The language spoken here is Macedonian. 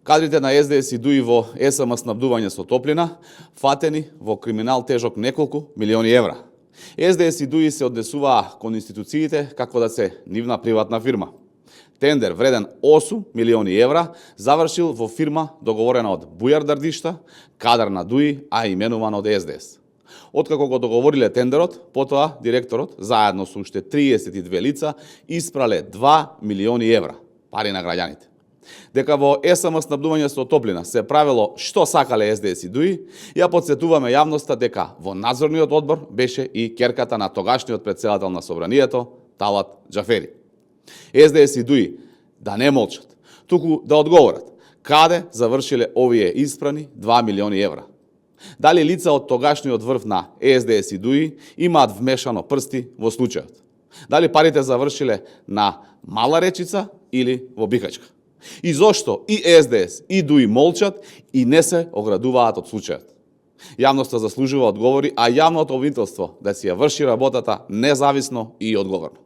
Кадрите на СДС и ДУИ во СМ снабдување со топлина фатени во криминал тежок неколку милиони евра. СДС и ДУИ се однесуваа кон институциите како да се нивна приватна фирма. Тендер вреден 8 милиони евра завршил во фирма договорена од Бујар Дардишта, кадар на ДУИ, а именуван од СДС. Откако го договориле тендерот, потоа директорот, заедно со уште 32 лица, испрале 2 милиони евра, пари на граѓаните. Дека во СМ снабдување со топлина се правило што сакале СДС и ДУИ, ја потсетуваме јавноста дека во надзорниот одбор беше и керката на тогашниот претседател на Собранието, Талат Џафери. СДС и ДУИ да не молчат, туку да одговорат каде завршиле овие испрани 2 милиони евра. Дали лица од тогашниот врв на СДС и ДУИ имаат вмешано прсти во случајот? Дали парите завршиле на Мала Речица или во Бихачка? И зошто и СДС и ДУИ молчат и не се оградуваат од случајот? Јавноста заслужува одговори, а јавното обвинителство да си ја врши работата независно и одговорно.